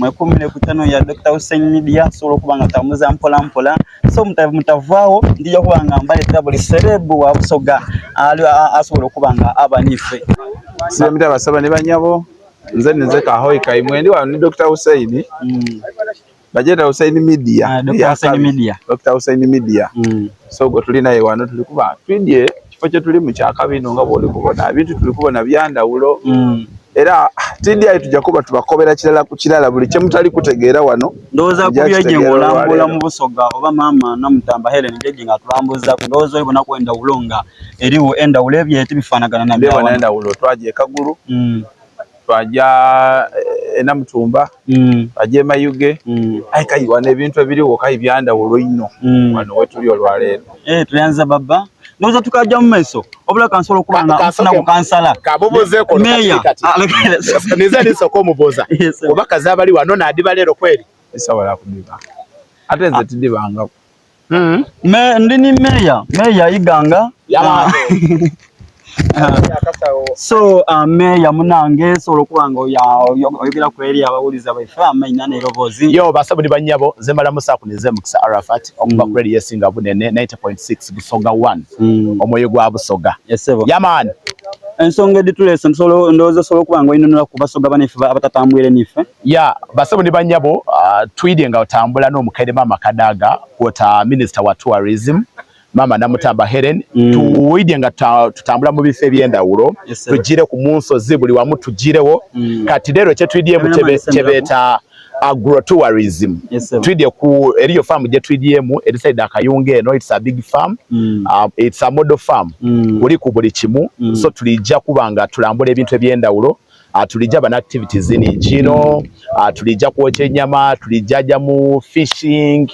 Mwekumire ku channel ya Dr. Hussein Media tusobola okuba nga tutambuza mpola mpola so mutavaawo ndija kuba nga mbaleetera buli serebu wa Busoga asobola okuba nga aba niife. Siremita basaba ne banyabo nze ninze Kahoyi Kaimwe ndi wano ni Dr. Hussein mm. Bajeta Hussein Media. Ah, Dr. Hussein Media. Dr. Hussein Media. Mm. So gwe tuli naye wano tuli kuba twidye kifo kye tuli mu kyakabino nga bw'oli kubona ebintu tuli kubona byandawulo. Mm. Era TDI tujja kuba tubakobera kirala ku kirala buli kye mutali kutegeera wano. Ndowooza ku byeje ng'olambula mu Busoga oba maama Namutamba Helen Jeje nga atulambuza ku ndowooza olibona ku endawulo nga eriwo endawulo ebyo tibifaanagana na bya endawulo twaje e Kagulu. Mm. twaja eh, e Namutumba mm. twaja e Mayuge mm. aye kayi wano ebintu ebiriwo kayi byandawulo ino mm. wano wetuli olwaleero eh, tuyanza baba ndowooza tukajja mu maiso obula kansobola okuba nga nfuna ku kansala kabubuzeeko meya ah, nize nisooka omubuuza oba kazi abali wano naadiba leero kweri esobola kudiba ate nze tidibangako Mm. Me, ndi ni meya meya Iganga yeah. so uh, meya munange sobola okuba nga oyogera ku eri abawuliza baife amaina n'eroboozi yo basabo ni banyabo nze mbalamusa ku nize mukisa Arafat okuva mm. ku radio esinga bunene 90.6 Busoga 1 mm. omwoyo gwa Busoga yes, sebo. yaman ensonga edituleese ndowooza osobola okuba nga oyinunula ku basoga banaife abatatambwire nife ya basebo ni banyabo uh, twidye nga otambula n'omukaire maama Kadaga kwota minister wa tourism mama Namutamba Helen mm. tuwidye nga tutambula mu bifo ebyendawulo yes, tugire ku munsozi buli wamu tugirewo mm. kati leero kyetwidye mu kyebeeta agrotourism yes, twidye ku eriyo farm gye twidyemu eri side akayunga eno it's a big farm mm. uh, it's a model farm mm. kuli ku buli kimu mm. so tulijja kuba nga tulambula ebintu ebyendawulo uh, tulijja bana activities ningi ino uh, tulijja kwokya ennyama tulijja jja mu fishing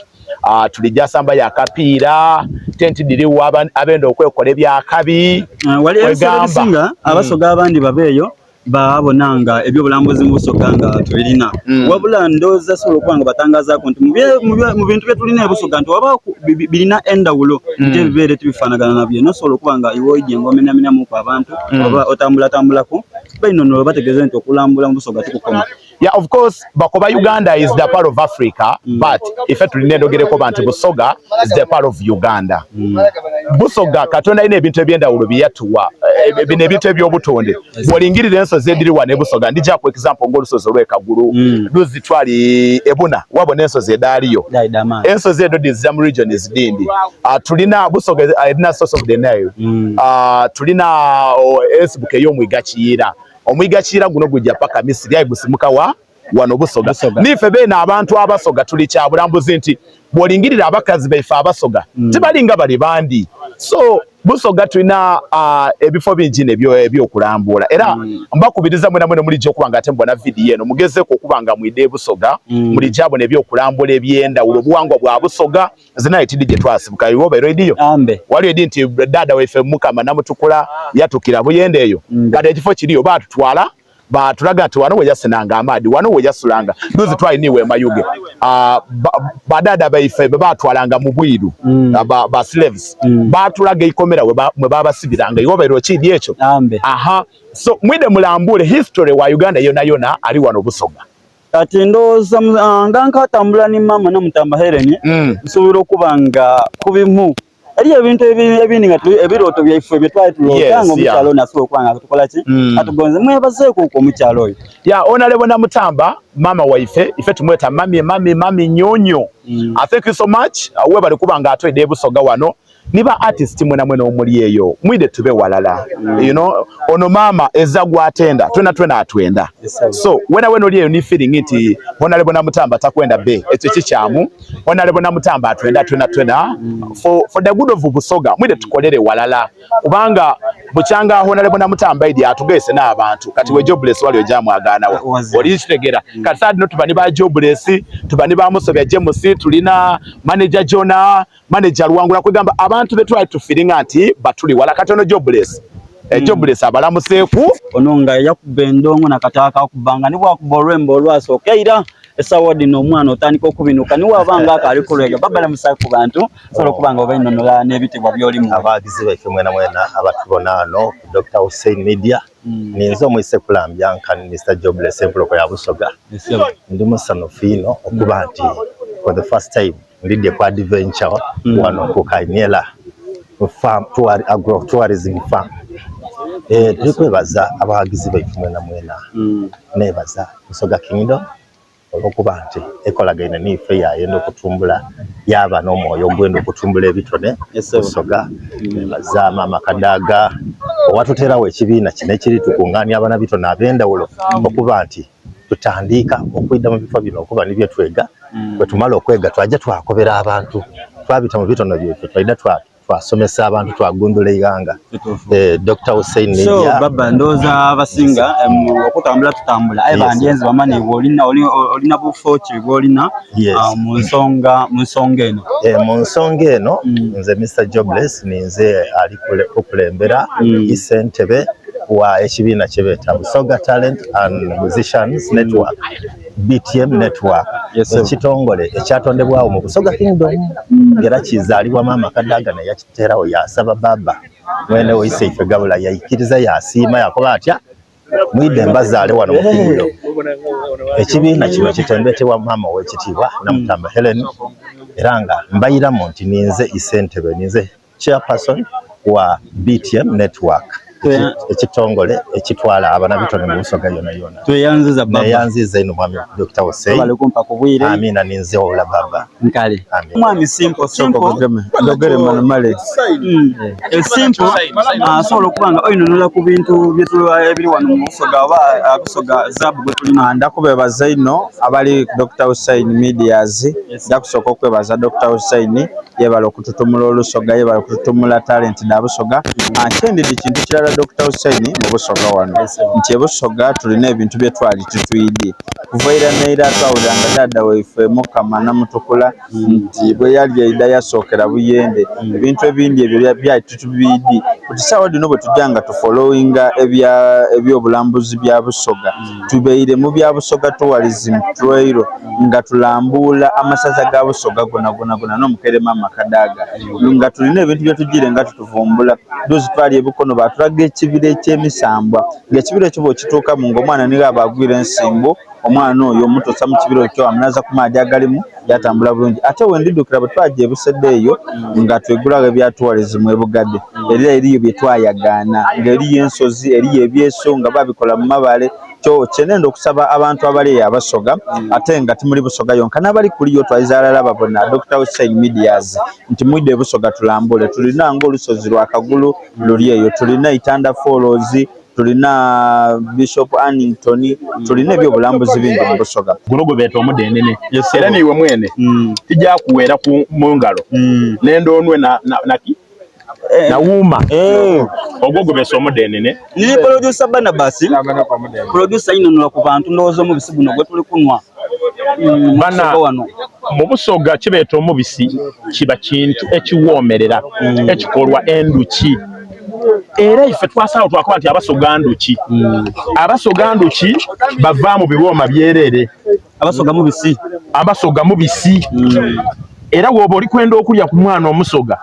uh, tulijja samba ya kapiira tenti diriwo abenda okwekola ebyakabi uh, wali ebisinga abasoga abandi babeeyo babona nga ebyobulambuzi mu Busoga nga tubirina mm. wabula ndowooza sobola okuba nga batangazaako nti mu bintu bye tulina e Busoga nti waba birina endawulo mm. nti ebibeere tibifaanagana nabyo nosobola okuba nga iwe oidye nga omenamenyamuku abantu mm. oba otambulatambulako bainonola bategeeze nti okulambula mu Busoga tikukoma. Yeah, of course, Bakoba Uganda is the part of Africa, mm. but ife tulina endogereko bantu Busoga is the part of Uganda. Mm. Busoga Katonda alina ebintu eby'endawulo bye yatuwa, eh, bino ebintu eby'obutonde. Bw'olingirira ensozi ediri wano e Busoga, ndija ku example ng'olusozi olw'e Kagulu, mm. luzi twali ebuna, wabona ensozi edaaliyo. Ensozi edo dizira mu region ezidindi. Uh, tulina Busoga erina source of the Nile. Mm. Uh, tulina oh, ensibuko ey'omwiga Kiyira. Omwiga Kiyira guno gujja paka Misiri aye gusimuka wa wano Busoga. Busoga. Nife beene abantu abasoga tuli kya bulambuzi nti bw'olingirira abakazi baife abasoga mm. tibalinga bali bandi so Busoga tulina uh, ebifo bingi nebyo ebyokulambula era mm. mbakubiriza mwena mwena mulijja okuba nga ate mubona vidiyo eno mugezeeko okuba nga mwide e Busoga mm. mulijja abona ebyokulambula ebyendawulo obuwangwa bwa Busoga zina etidi gye twasibuka iwe obeera ediyo waliwo edi nti dada waife Mukama namutukula yatukira Buyende eyo mm. kati ekifo kiriyo baatutwala batulaga nti wano weyasenanga amaadi wano weyasulanga nduzi twali niwe Mayuge uh, badada baife be batwalanga mu bwiru mm. ba, ba slaves mm. batulaga ikomera mwe babasibiranga iwe obeera okidi ekyo aha so mwide mulambule history wa Uganda yona yona ali wano Busoga kati ndowooza ah, nga nkatambula ni maama Namutamba Helen mm. nsobola okuba nga kubimu eriyo ebintu ebindi nga ebirooto byaife bye twali tuloota nga omukyalo ono asobola okuba nga tukola ki mm. atugonze mwebazeeko ku omukyalo oyo ya Honorable Namutamba mama waife ife tumweta mami mami mami nyonyo mm. I thank you so much webale kuba nga atwede Busoga wano niba artist mwena mwena omuli eyo mwide tube walala mm. you know ono mama eza gwatenda twena twena atwenda yes, so wena wena oli eyo ni feeling nti Honorable Namutamba takwenda be ekyo kikyamu Honorable Namutamba atwenda twena twena mm. for, for the good of Busoga mwide tukolere walala kubanga bukyanga Honorable Namutamba idi atugese n'abantu kati we jobless wali ojamwaganawo oli kitegera mm. kati sadi no tuba ni ba jobless tuba ni ba Musobya James tulina manager Jona manager Luwangula kwegamba abantu betwali tufiringa nti batuli wala katono jobless mm. jobless abalamuseeku ono nga yakuba endongo nakataka akubanga ni bwakuba olwembo olwasooka era Esawa dhino omwana otandika okubinuka ni waba nga akaali kulwega babalamusa ku bantu osobola okuba nga obainhonhola n'ebitiibwa by'olimu. Abaghagizi baife mwenamwena abatubona ghano ku Dokita Hussein Media, ninze omwise kulambya nkani Mister Jobless Empoloko ya Busoga. Ndi musanhufu inho okuba nti for the first time ndidhye ku adventure wano ku Kainiela Farm, Agro Tourism Farm. Tuli kwebaza abaghagizi baife mwenamwena, nebaza Busoga Kingdom olw'okuba nti ekolagaine n'ife yaayenda okutumbula yaaba n'omwoyo ogwenda okutumbula ebitone Busoga. Nebaza Maama Kadaga owatuteerawo ekibiina kino ekiri tukungaania abanabitone ab'endhawulo okuba nti tutandiika okwidha mu bifo bino okuba ni bye twega. Bwe tumala okwega twaja twakobera abantu, twabita mu bitono byaife twaidha twasomesa abantu twagundhula eighanga. Dr. Hussein So baba ndowooza abasinga okutambula tutambula aye bandyenze bamani olina olina bufo ki bwolina mu nsonga eno. Mu nsonga eno nze Mr. Jobless ninze ali kukulembera ssentebe wa ekibiina kyebeeta Busoga Talent and Musicians Network, BTM Network, ekitongole ekyatondebwawo mu Busoga Kingdom era kizaalibwa Maama Kadaga naye yakiteerawo yasaba baba mwene oise ife Gabula yaikiriza yasiima yakoba atya mwidhe mbazaale wano mu Kingdom. Ekibiina kino kitembetebwa maama ow'ekitiibwa Namutamba Helen era nga mbairamu nti ninze ssentebe, ninze chairperson wa BTM Network, ekitongole ekitwala abanabitone mu Busoga yona yona. Tweyanziza baba. Neyanziza ino mwami Dr. Hussein. Webale kumpa ku bwire. Amina ninze ola baba. Nkale. Amina. Mwami Simple, Simple. Ndogere manumale. Simple asobola okuba nga oinonora ku bintu ebiri wano mu Busoga oba Busoga zaabu gwe tulina. Ndakubebaza ino abali Dr. Hussein Medias. Ndakusooka okwebaza Dr. Hussein yebala okututumula olusoga, yebala okututumula talent dha Busoga. Kyendidi kintu kirala Dr. Hussein mu Busoga wano nti e Busoga tulina ebintu bye twali tutwidi kuva ira neira. Twawuliranga dada waife Mukama Namutukula nti bwe yali eida yasookera Buyende, ebintu ebindi ebyo byali tutubidi. Buti saawa dhino bwe tujja nga tufollowinga ebyobulambuzi bya Busoga, tubeire mu bya Busoga Tourism Trail nga tulambuula amasaza ga Busoga gona gona gona n'omukaire Maama Kadaga, nga tulina ebintu bye tugire nga tutuvumbula. Duzi twali ebukono batulaga ekibira ekyemisambwa, ng'ekibira ekyo bw'okituukamu ng'omwana ni ghaba agwire ensimbu, omwana oyo omutuusa mu kibira ekyo amunaza ku maadhi agalimu yatambula bulungi. Ate wendidukira bwe twaja ebusedde eyo nga twigulagho ebya tourism e Bugadde, era eriyo bye twayagaana ng'eriyo ensozi, eriyo ebyeso nga babikola mu mabaale. Kyo kyenenda okusaba abantu abali eyo Abasoga, ate nga timuli Busoga yonka n'abali kuliyo twaiza alala babona Dr. Hussein Medias nti mwidde Busoga tulambule. Tulina ng'olusozi lwa Kagulu luli eyo, tulina Itanda Falls, tulina Bishop Annington, tulina ebyobulambuzi bingi mu Busoga. Guno gwe beeta omudenene era niiwe mwene tijakuweera mu ngalo nendonwe naki nawuuma ogwo gwe beesa omudenene. Ni producer Barnabas, producer inonora ku bantu ndowooza omubisi guno gwe tuli kunwa bana mu Busoga kibeeta omubisi, kiba kintu ekiwoomerera ekikolwa enduki. Era ife twasalawo twakoba nti Abasoga nduki, Abasoga nduki bava mu biwooma byerere. Abasoga mubisi, Abasoga mubisi. Era woba oli kwenda okulya ku mwana omusoga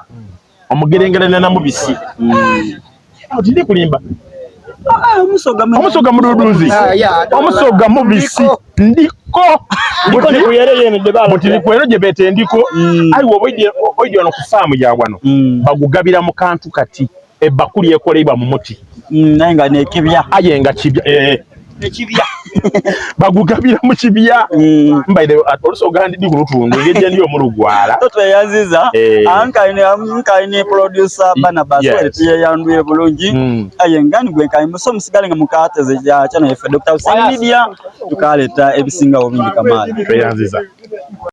omugerengerana na mubisi. Tindi kulimba, omusoga mududuzi, omusoga mubisi ndiko buti kwero gye beeta endiko. Aye woba oidye wano ku faamu ya wano bagugabira mu kantu kati ebakuli ekoleibwa mu muti naye nga nekibya, aye nga kibya ekibya bagugabira mu kibya. Mbaire olusoga ndidi ku lutundu engeri gye ndi omulugwala. Tweyanziza ankaine producer Barnabas were tuyeyandwire bulungi, aye nga nigwe nkaine muso musigale nga mukateze channel yaffe Dr. Hussein Media, tukaleeta ebisingawo bingi kamaala. Tweyanziza.